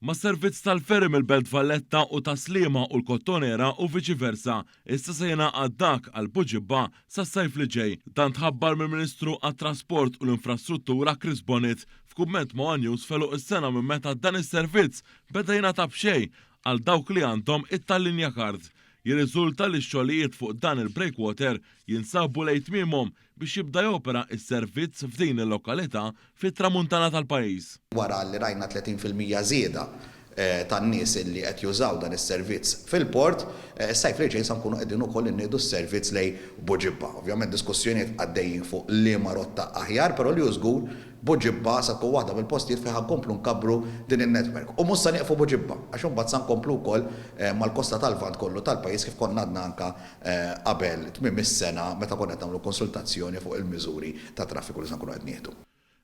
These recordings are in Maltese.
Mas-servizz tal-ferry mill-Belt Valletta u Tas-Sliema u l-Kottonera u viċi versa, issa se jingħaqad dak għal Buġibba sas-sajf li ġej. Dan tħabbar mill-Ministru għat-Trasport u l-Infrastruttura Chris Bonnitt f'kumment ma' one News f'għeluq is-sena minn meta dan is-servizz beda jingħata b'xejn għal dawk li għandhom it-Tallinja Card. Jirriżulta li x-xogħlijiet fuq dan il-breakwater jinsabu lejn tmiemhom biex jibda jopera s-servizz f'din il-lokalità fit-Tramuntana tal-pajjiż. Wara li rajna 30% żieda tan-nies li qed jużaw dan is-servizz fil-port, is-sajf li ġej sa nkunu qegħdin ukoll inniedu s-servizz lejn Buġibba. Ovvjament diskussjonijiet għaddejjin fuq liema rotta aħjar, però li hu żgur Buġibba sa tkun waħda mill-postijiet fejn ħa nkomplu nkabbru din in-network. U mhux sa nieqfu Buġibba, għax imbagħad sa nkomplu wkoll mal-kosta tal-Lvant kollu tal-pajjiż kif konna għadna anke qabel tmiem is-sena meta konna qed nagħmlu konsultazzjoni fuq il-miżuri tat-traffiku li se nkunu qed nieħdu.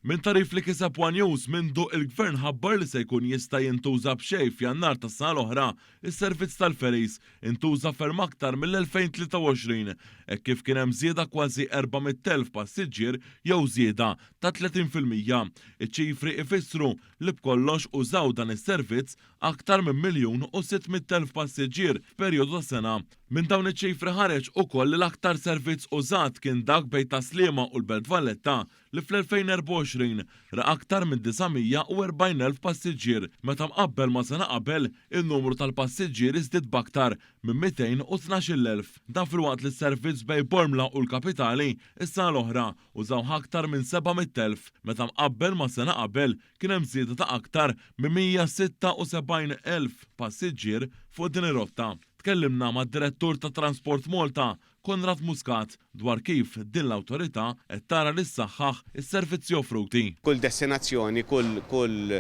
Minn tagħrif li kiseb one News mindu il-Gvern ħabbar li se jkun jista' jintuża b'xejn f'Jannar tas-sena l-oħra, is-servizz tal-ferries intuża ferm aktar mill-2023 hekk kif kien hemm żieda kważi 400,000 passiġġier jew żieda ta' 30%. Iċ-ċifri ifissru li b'kollox użaw dan is-servizz aktar minn 1,600,000 passiġġier f'perjodu ta' sena. Minn dawn iċ-ċifri ħareġ ukoll li l-aktar servizz użat kien dak bejn Tas-Sliema u l-Belt Valletta li fl-2024 ra aktar minn 940,000 passiġġier meta mqabbel ma' sena qabel in-numru tal-passiġġieri żdied b'aktar minn 212,000. Dan filwaqt li s-servizz bejn Bormla u l-kapitali s-sena l-oħra użawh aktar minn 700,000 meta mqabbel ma' sena qabel kien hemm żieda ta' aktar minn 176,000 passiġġier fuq din ir-rotta. Tkellimna mad-Direttur ta' Transport Malta, Konrad Muscat, dwar kif din l-awtorità qed tara li ssaħħaħ is-servizzi offruti. Kull destinazzjoni, kull kull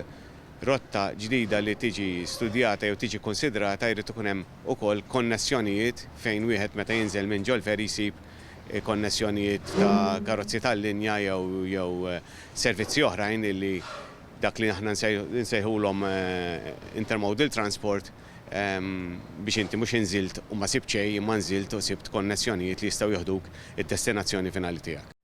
rotta ġdida li tiġi studjata jew tiġi kkunsidrata jrid ikun hemm ukoll konnessjonijiet fejn wieħed meta jinżel minn ġol-ferry jsib konnessjonijiet ta' karozzi tal-linja jew jew servizzi oħrajn illi dak li aħna nsejħulhom intermodal transport biex inti mhux inżilt u ma sibt xejn imma nżilt u sibt konnessjonijiet li jistgħu joħduk id-destinazzjoni finali tiegħek.